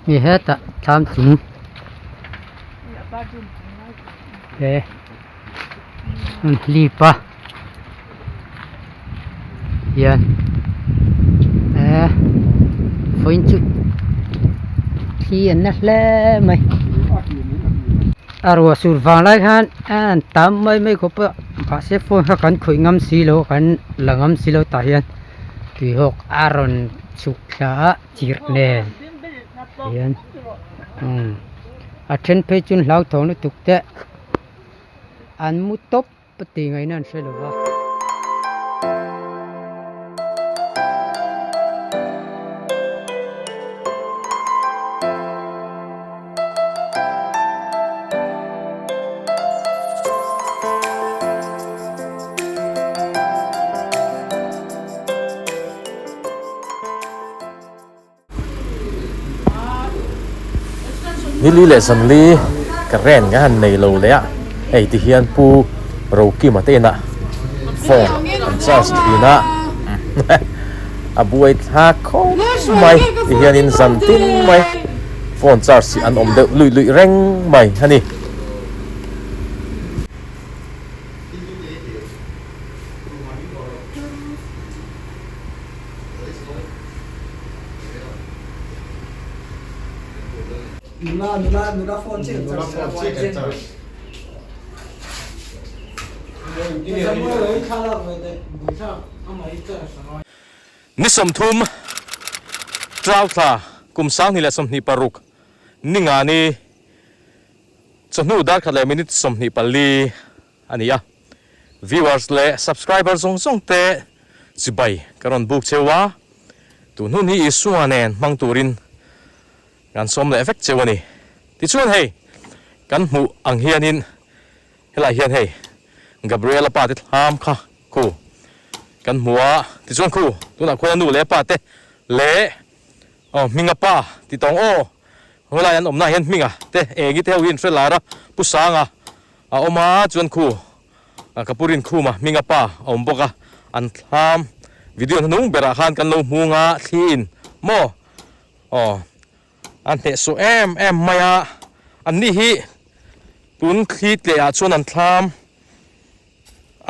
Mi hetah thlam chung te an hlip a hian eh vawiin chu thli an na hle mai a ruah sur vang lai khan an tam mai mai khawp a mahse phone kha kan khawih ngam si lo kan la ngam si lo tah hian tuihawk a rawn chhuk thla a chirh nen hian umm a then phei chu hlauthawng lutuk te an mu tawp tih ngaihna an hre lo va. Nili leh Zanli ka ren nga han nei lo leh a, hei ti hian Pu Rokima te inah phone an charge thin a, a buai thlak khawp mai ti hianin zan tin mai phone charge hi an awm deuh luih luih reng mai a ni. Ni 30 Trau thla kum 2026 ningani chawhnu darkhat leh minute 24 a ni a. Viewers leh subscriber zawng zawng te chibai ka rawn buk cheu a, tun hun hi Isua nen hmang turin kan sawm leh vek cheu a ni. Tichuan hei kan hmuh ang hianin helai hian hei Gabriela pa te thlam kha khu kan hmu a, tichuan khu tunah khuan a nu leh a pa te leh aw hminga pa ti tawng aw helai an awmnaah hian hminga te eng i te ho hi an hre lar a, Pu Sanga A awm a, chuan khu ka pu Rinkhuma hminga pa a awm bawk a, an thlam video hnung berah khan kan lo hmung a, thli in maw aw an hnehsawh em em mai a, an ni hi tun thli tleh ah chuan an thlam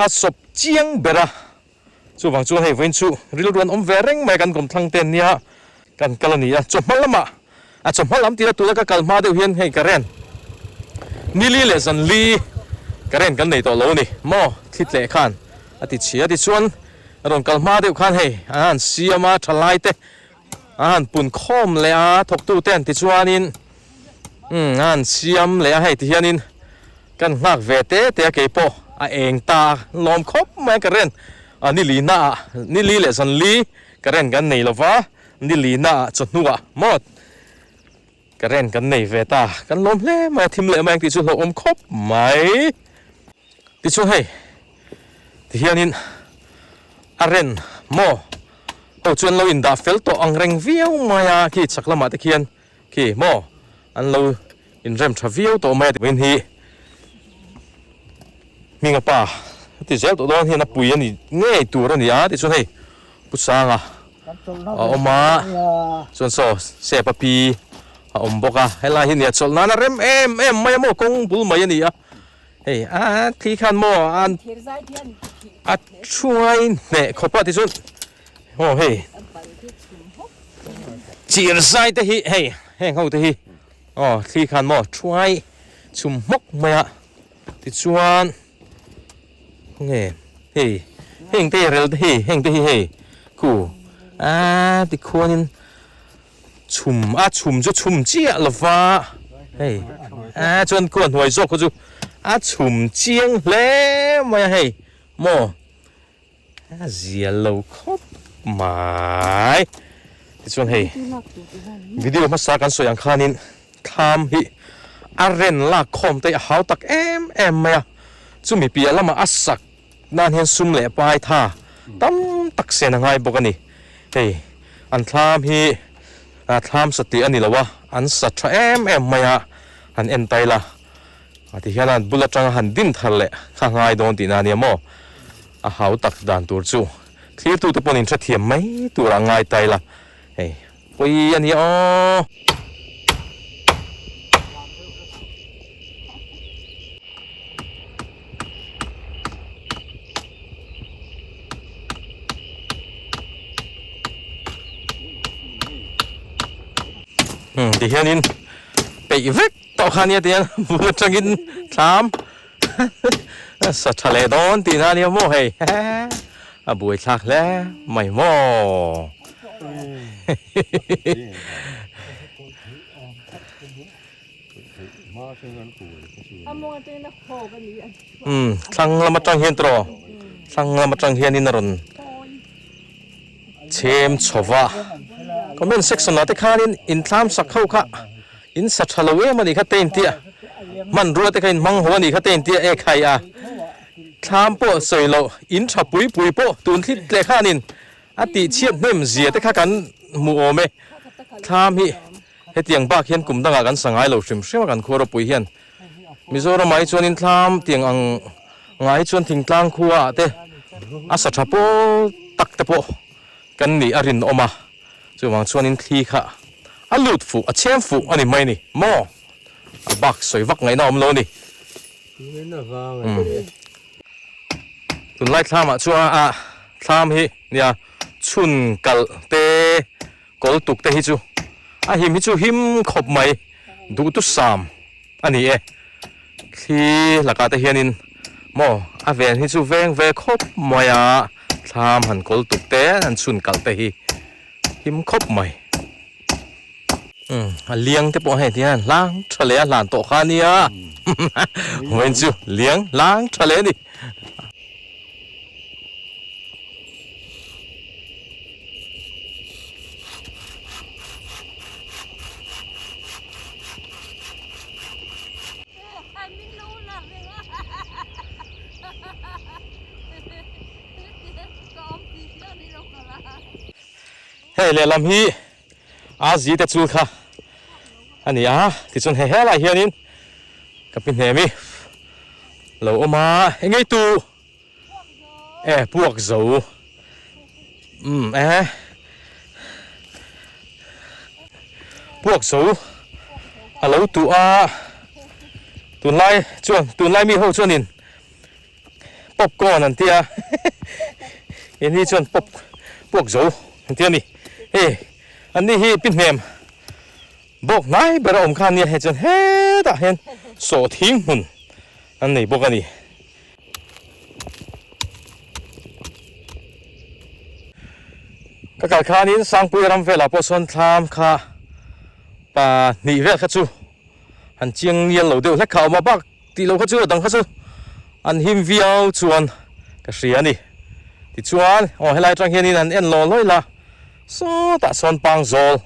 a sawp chiang ber a, chuvang chuan hei vawiin chu rilru an awm ve reng mai a, kan kawmthlang te an nia kan kal a ni a, chawhma lamah A chawhma lam tira tuna ka kal hma deuh hian hei current nili leh zanli current kan nei tawh lo a ni maw thli tleh khan a ti chhia tichuan a rawn kal hma deuh khan hei an han siam a thalai te an han pun khawm leh a thawktu ten tichuanin umm an han siam leh a hei tihianin kan nghak ve te te a keipawh a eng ta a lawm khawp mai a current a nili naah nili leh zanli current kan nei lova. Ni lina ah chawhnuah maw current kan nei ve ta, kan lawm hle mai a, thim leh mai ang tih chu hlauhawm khawp mai. Tichuan hei tihianin a ren maw ho chu an lo indah fel tawh ang reng viau mai a, khi chhak lamah te khian khi maw an lo inrem tha viau tawh mai a. Vawiin hi hminga pa ti zel tawh dawn hian a pui a ni ngei tur a ni a, tichuan hei Pu Sanga a awm a, chuan saw Sepa pi a awm bawk a, helai hi nia chawlh nan a rem em em mai a maw kawng bul mai a ni a, hei a thli khan maw a a thuai hneh khawp a tichuan aw hei chir zai te hi hei heng ho te hi aw thli khan maw thuai chhum hmawk mai a tichuan. Nge hei heng te rel te hi heng te hi hei khu a tikhuanin chhum a chhum chu chhum chiah lova hei a chuan khuan hnuai zawk kha chu a chhum chiang hle mai a hei maw a zia lo khawp mai tichuan hei video hmasa kan sawi ang khanin thlam hi a ren lak khawm te a hau tak em em mai a chumi piah lamah a sak nan hian sum leh pai tha tam tak sen a ngai bawk a ni hei an thlam hi thlam satliah a ni lo a an sa tha em em mai a han en tai la a ti hian a bul atanga han din thar leh kha ngai dawn tihna a nia maw a hau tak dan tur chu thlirtute pawhin hrethiam mai tur a ngai tai la hei pawi a nia aw. Umm tihianin peih vek tawh kha ania tihian bul atangin thlam sa tha leh dawn tihna ania maw hei a buaithlak hle mai maw. Umm thlang lam atang hian tawh thlang lam atang hianin a rawn chhem chho va comment section ah te khanin in thlam sak ho kha in sa tha lo em anih kha te intia hmanrua te kha in hmang ho anih kha te intia e khai a thlam pawh sawi loh in tha pui pui pawh tun thlit leh khanin a tih chhiat hnem zia te kha kan hmuh awm e thlam hi hetiang bak hian kum dangah kan sa ngai lo hrim hrim a kan khua ropui hian Mizoram ah hi chuanin thlam tiang ang ngah hi chuan thingtlang khua ah te a sa tha pawl tak te pawh kan nih a rinawm a, chuvang chuanin thli kha a lut fuh a chhem fuh a ni mai a ni maw? A bak sawi vak ngaihna a awm lo a ni. Tunlai thlam ah chuan a thlam hi nia chhun kalh te Kawl tuk te hi chu a him hi chu him khawp mai duhtu sam a ni e. Thli lakah te hianin maw a ven hi chu veng ve khawp mai a, thlam han kawl tuk te han chhun kalh te hi him khawp mai. Umm a liang te pawh hei ti hian hlang tha leh a hlan tawh kha a nia vawiin chu liang hlang tha leh a ni. Hei lehlam hi a zi te chul kha a ni a tichuan hei helaiah hianin ka pi hnem i lo awm a engei tu E puak zo umm e puak zo a lo tuh a tunlai chuan tunlai mi ho chuanin popcorn an tia keini chuan pop puak zo an tia a ni hei an ni hi pi hnem bawk hnai ber a awm kha ania hei chuan hetah hian sawhthing hmun an nei bawk a ni. Ka kal khanin Sangpui ram velah pawh sawn thlam kha pahnih vel kha chu han chiang ngial lo deuh hlek kha a awm a, bak tih loh kha chu a dang kha chu an him viau chuan ka hria a ni. Tichuan aw helai atang hianin han en law lawi la sawtah sawn pangzawl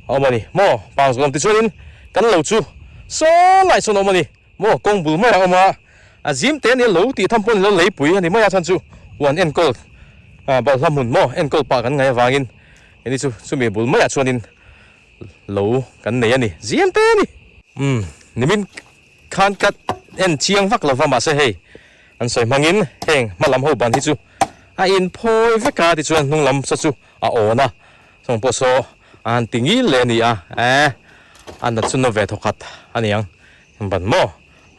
a awm a ni maw pangzawl a awm tichuanin kan lo chu sawn laiah sawn a awm a ni. Maw kawng bul mai a awm a, a zim te ania lo tih tham pawh ni lo leipui a ni mai a chhan chu huan enkawl ah balhla hmun maw enkawl pah kan ngaih avangin heni chu chumi bul maiah chuanin lo kan nei a ni zim te a ni. Umm nimin khan ka en chiang vak lova mahse hei an sawi hmangin heng hma lam ho ban hi chu a inphawi vek a tichuan hnung lam saw chu a awn a Sawng pawh saw a han ti ngil leh a ni a, eh a nat chu na ve thawkhat a ni ang ban maw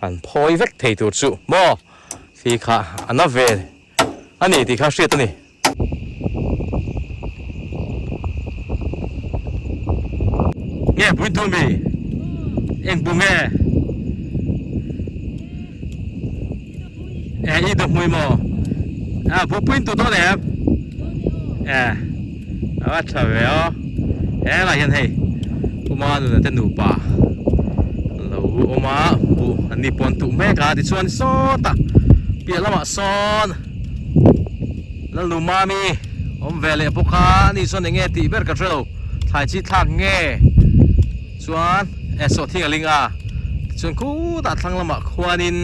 han phawi vek thei tur chu maw thli kha a na ve a ni tih kha hriat a ni. Nge pui tu mi? Eng bu nge? Eh i dawhmui maw? Ah bu puin tu dawn em? Eh a va tha ve aw. Helaiah hian hei Puma nuna te nupa lo awm a bu an ni pawh an tuh mek a tichuan sawtah piah lamah sawn Lalnu Mami awm ve leh bawk a ani chuan eng nge tih ber ka hre lo thlai chi thlak nge chuan eh sawhthing a ling a tichuan khutah thlang lamah khuanin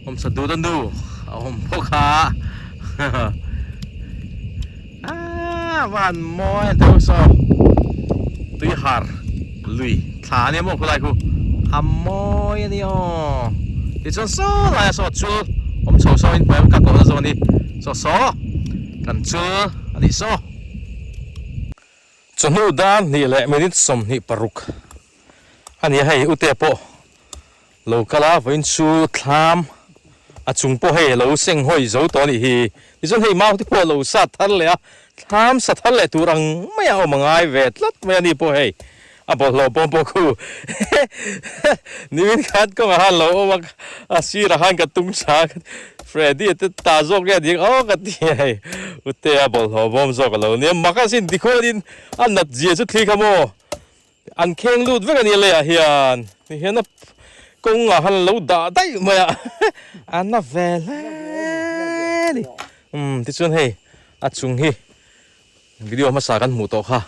awmsa dut a nu a awm bawk a aaa van mawi a deuh saw tui har lui thla ania maw khulai khu a mawi a ni aw tichuan saw laiah saw chul awm chho saw in hmuh ka kawhna zawk a ni saw saw kan chul a nih saw. Chawhnu dan hnih leh minute 26 a ni a, hei ute pawh lo kal a, vawiin chu thlam a chung pawh hei a lo seng hawi zo tawh a nih hi. Tichuan hei mau te pawh a lo sat thar leh a. Thlam sa thar leh tur ang mai a awm a ngai ve tlat mai a ni pawh hei a bawlhhlawh pawm pawh khu nimin khan kawngah khan lo awm a a sirah khan ka tung tha Freddy a te ta zawk nge aniang aw ka ti a hei Utea bawlhhlawh bawm zawk a lo nia mak asin tikhuanin a nat zia chu thli kha maw An kheng lut vek a nia leiah hian ti hian a kawngah khan an lo dah daih mai a a na ve hle a ni umm tichuan hei a chung hi video hmasa kan hmuh tawh kha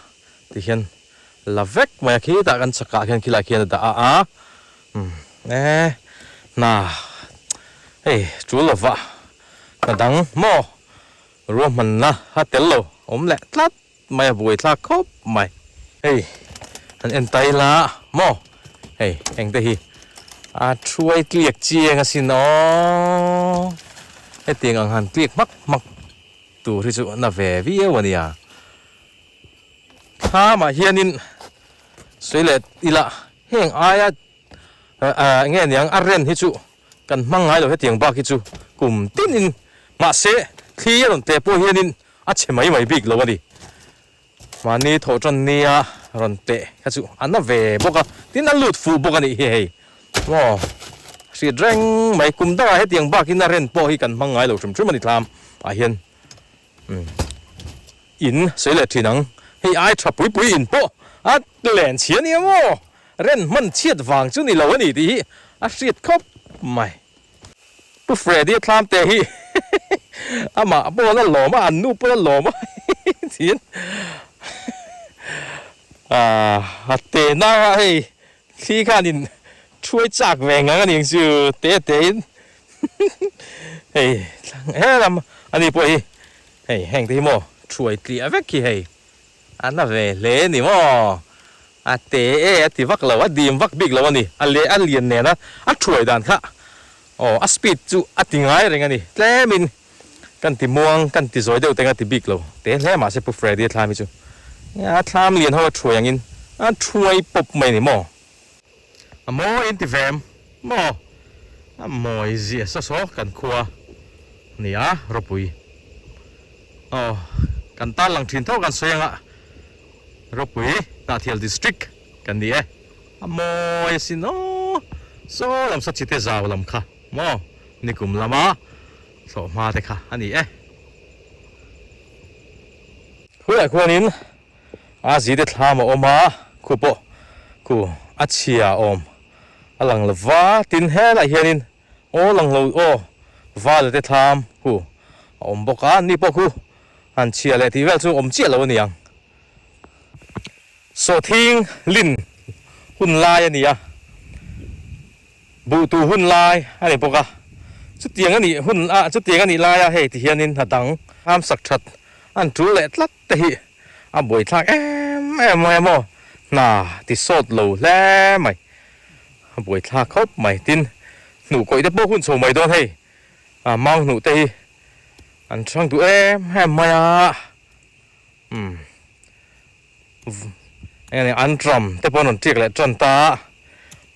ti hian la vek mai a khitah kan chakah khian khilai khian a dah a a umm e hna hei tul lova hna dang maw ruahmanna a tel lo awm leh tlat. Mai a buai thlak khawp mai. Hei han en ta ila maw hei engte hi a thuai tliak chiang asin aw hetiang ang han tliak hmak hmak tur hi chu na ve viau a nia thlamah hianin sawi leh ila heng aia Enge aniang a ren hi chu kan hmang ngai lo hetiang bak hi chu kum tinin mahse thli a rawn teh pawh hianin a chhe mai mai bik lo a ni. Mahni thawh tan nia rawn teh kha chu a na ve bawk a, tin a lut fuh bawk a nih hi hei. Maw hriat reng mai kum dangah hetiang bakin a ren pawh hi kan hmang ngai lo hrim hrim a ni thlam ah hian. In sawi leh thin ang. Hei ai tha pui pui in pawh a len chhia nia maw? Ren hman chhiat vang chu ni lo a ni tih hi a hriat khawp mai. Pu Freddy a thlam te hi amah pawn a lawm a, an nu pawn a lawm a tiin a te na kha hei thli khanin thuai chak ve ngang a ni ang chu te te in. Hei he lam a ni pawh hi hei heng te hi maw thuai tliah vek hi hei a na ve hle a ni maw a te e a ti vak lo a dim vak bik lo a ni a leh a lian nen a a thuai dan kha aw a speed chu a ti ngai reng a ni tlemin kan ti muang kan ti zawi deuh teng a ti bik lo te hle mahse Pu Freddy a thlam hi chu a thlam lian ho a thuai angin a thuai pawp mai a ni maw. A mawi in ti vem maw? A mawi ziah saw saw kan khua ni a ropui. Aw kan tan lang thin tho kan sawi anga ropui Hnahthial district kan ni e. A mawi asin aw saw lam saw chite zau lam kha maw nikum lama thlawh hma te kha a ni e. Khuaiah khuanin A zite thlam a awm a, khu pawh khu a chhia awm a lang lo va, tin helaiah hianin aw lang lo aw vala te thlam khu a awm bawk a, ni pawh khu han chhia leh tih vel chu awm chiah lo a ni ang. Sawhthing lin hun lai a ni a, buhtu hun lai a ni bawk a, chutiang a nih hun ah chutiang a nih laia hei ti hianin hna dang thlam sak that an tul leh tlat. Te hi a buaithlak em em mai a maw? Hna ti sawt lo hle mai. A buaithlak khawp mai. Tin, hnuh kawih te pawh hun chho mai dawn hei. A mang hnuh te hi an hrang duh em em mai a. Umm eng nge an tram te pawh an rawn tiak leh tan ta a.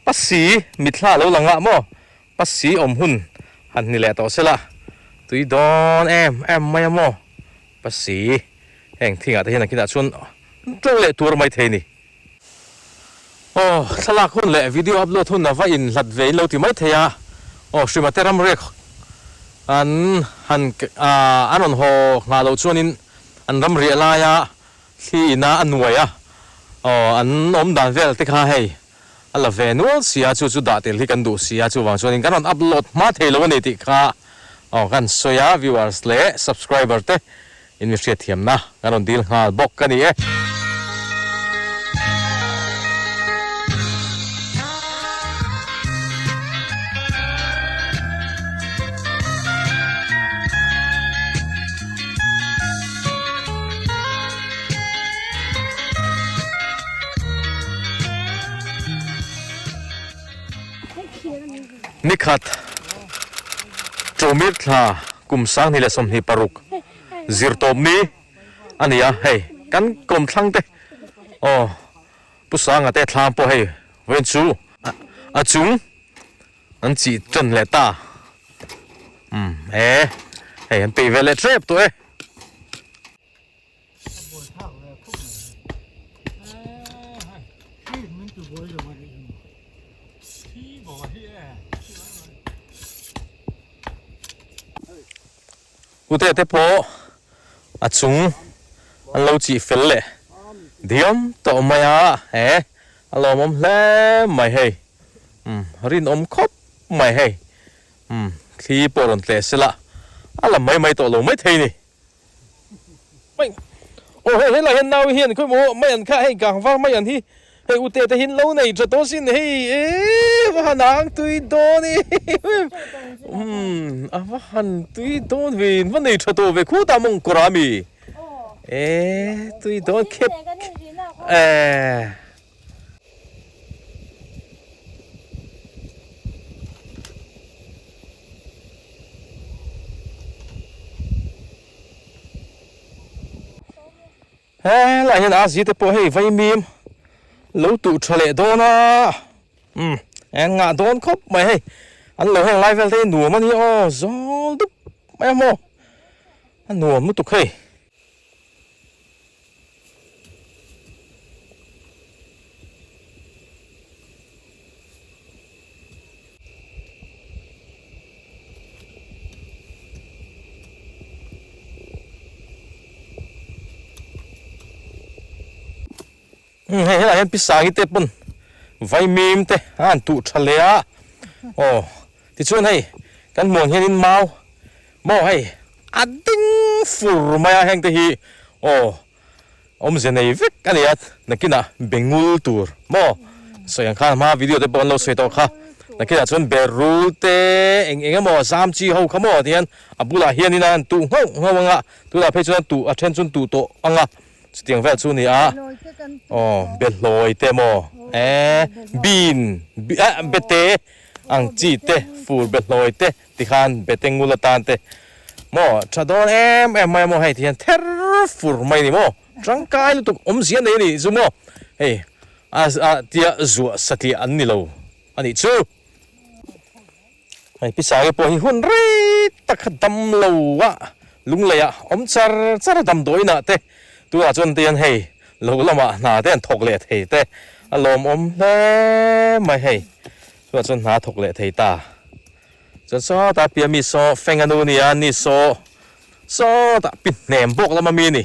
Pasi mitthla lo lang ah maw? Pasi awm hun han ni leh tawh sela tui dawn em em mai a maw? Pasi, heng thingah te hian a kinah chuan to leh tur mai thei ni. Aw, thlalak hun leh video upload hun a va inhlat ve in lo ti mai thei a. Aw, Hrimate ramriak an han an rawn haw nghah loh chuanin an ramriah laia thli ina a nuai a. Aw, an awm dan vel te kha hei a la ve nual si a, chu chu dah tel hi kan duh si a, chuvang chuanin kan rawn upload hma thei lo a ni tih kha aw kan sawi a, viewers leh subscriber te in mi hriatthiamna kan rawn dil nghal bawk a ni e. Nikhat Ṭawmir thla kum 2026 zirtawp ni a ni a, hei kan kawmthlang te aw Pu Sanga te thlam pawh hei vawiin chu a chung an chih ṭan leh ta umm e hei an peih ve leh ṭep tawh e. Ute te pawh a chung an lo chih fel leh diam tawh mai a, he a lawmawm hle mai hei umm rinawm khawp mai hei umm thli pawh rawn tleh sela a la mai mai tawh lo mai thei ni. Mai aw hei helai hian nau hian khawi maw mai an kha hei gang var mai an hi hei ute te hian lo nei tha tawh sin hei eee va han ang tui dawn e umm a va han tui dawn ve in va nei tha tawh ve khutah mawng kawr ah mi eee tui dawn khep eee. Helaiah hian a zite pawh hei vaimim lo tuh tha leh dawn a umm eng ngah dawn khawp mai hei an lo heng lai vel te hi nuam a nia aw zawl dup mai a maw a nuam lutuk hei. Hei helaiah hian pisangi te pawn vaimim te a han tuh tha leh a aw tichuan hei kan hmuh ang hianin mau maw hei a ding fur mai a heng te hi aw awmze nei vek a ni a nakinah be ngul tur maw sawi ang khan hma video te pawh an lo sawi tawh kha nakinah chuan be rul te eng eng emaw zam chi ho kha maw tihian a bulah hianin a han tuh nghauh nghauh ang a tunah phei chuan tuh a then chu an tuh tawh ang a chutiang vel chu a ni a aw be hlawi te maw eh bean ah bete ang chi te fur be hlawi te. Tikhan bete ngul atan te maw tha dawn em em mai a maw hei ti hian ther fur mai a ni maw tangkai lutuk awmzia nei a nih chu maw hei a a tia zuah satliah an ni lo a nih chu hei pisangi pawh hi hun rei tak kha dam lo a lunglei ah awm char char a damdawiin ah te tunah chuan te hian hei lo lamah hna te an thawk leh thei te a lawmawm hle mai hei tunah chuan hna a thawk leh thei ta. Chuan sawtah pia mi saw feng a nu nia ni saw sawtah pi hnem bawk lama mi a ni.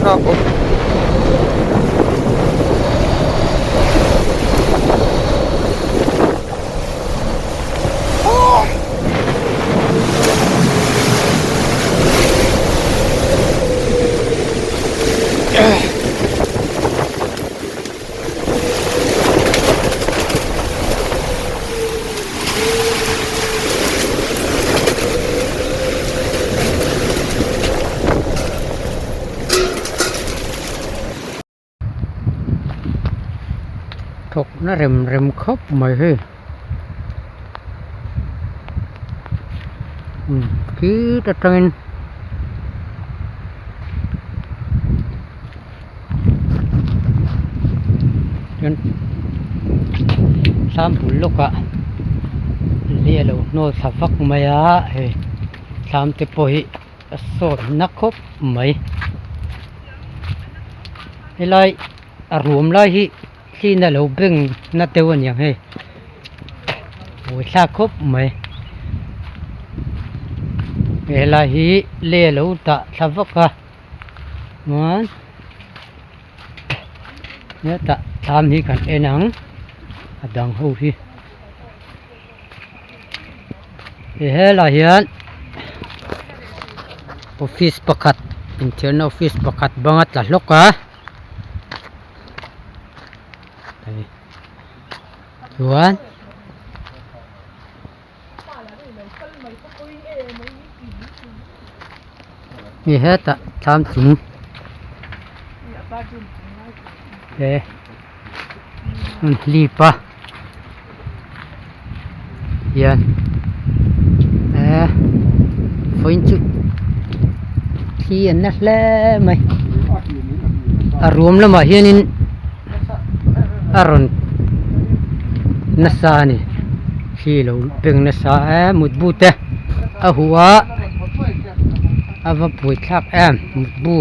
chak awm. Thawk na rem rem khawp mai hei umm khi ta tangin chuan thlam bul lawkah li a lo hnawl thla vak mai a hei thlam te pawh hi a sawt na khawp mai helai a ruam lai hi hlin a lo beng na deuh a niang hei buaithlak khawp mai helai hi lei a lo dah thla vak a. Chuan hetah thlam hi kan en ang a dang ho hi helaiah hian office pakhat inthiarna office pakhat bang a tla hlawk a chuan. Ni hetah thlam chung te an hlip a hian eh vawiin chu thli an la hle mai a ruam lamah hianin a rawn nasa a ni. Khi lo beng nasa e mutbu te a huh a a va buai thlak em mutbu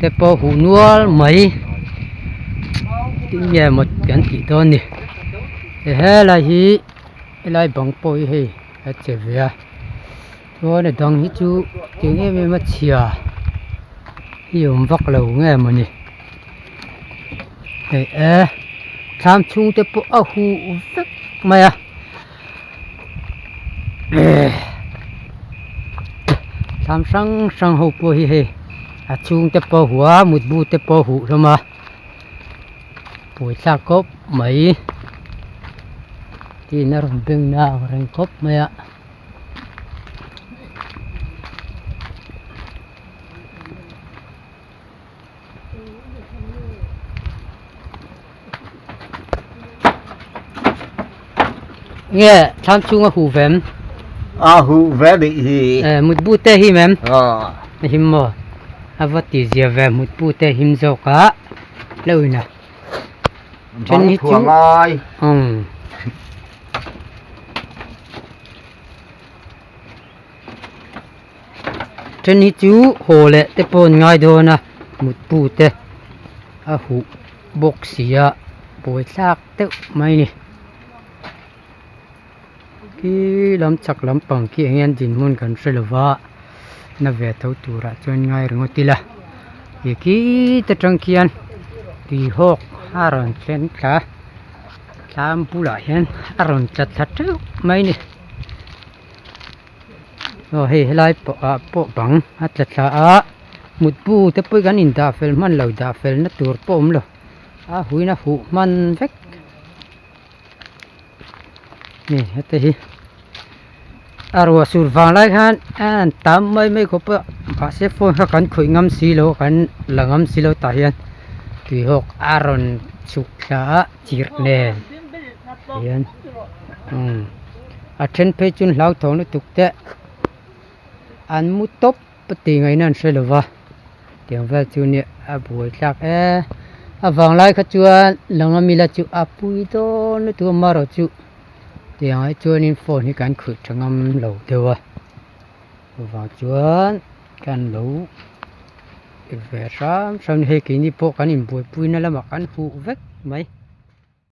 te pawh huh nual mai tinge maw kan tih dawn ni helai hi helai bang pawh hi hei a che ve a chuan a dang hi chu tiang em em a chhia hi a awm vak lo nge mawni. Hei e thlam chhung te pawh a huh vek mai a thlam hrang hrang ho pawh hi hei a chhung te pawh a huh a mutbu te pawh a huh hlawm a buaithlak khawp mai tin a rawn beng na ang reng khawp mai a. Nge thlam chhung a huh vem? A huh ve nih hi. Eh mutbu te him em? A him maw? A va ti zia ve mutbu te him zawk a lo in a. Then hi chu. Umm. Then hi chu haw leh te pawh an ngai dawn a mutbu te a huh bawk si a buai thlak deuh mai a ni khi lam chak lampang khi eng nge an dinhmun kan hre lo va na ve tho turah chuan ngai ringawt ila ih khi te tang khian tui hawk a rawn thlen thla thlam bulah hian a rawn tla thla teuh mai a ni. Aw hei helai pawh ah pawh bang a tla thla a mutbu te pawh hi kan in dah fel hman lo dah fel na tur pawh a awm lo a huin a huh hman vek hei hete hi a ruah sur vang lai khan a an tam mai mai khawp a mahse phone kha kan khawih ngam si lo kan la ngam si lo tah hian tuihawk a rawn chhuk thla a chirh nen hian umm. A then phei chuan hlauthawng lutuk te an mu tawp a tih ngaihna an hre lova tiang vel chu nia a buai thlak e a vanglai kha chuan langa mila chu a pui dawn lutuk a amaherawh chu tiang ah chuanin phone hi kan khawih tha ngam lo deuh a chuvang chuan kan lo ve hram hram hei keini pawh kan inbuaipui na lamah kan huh vek mai.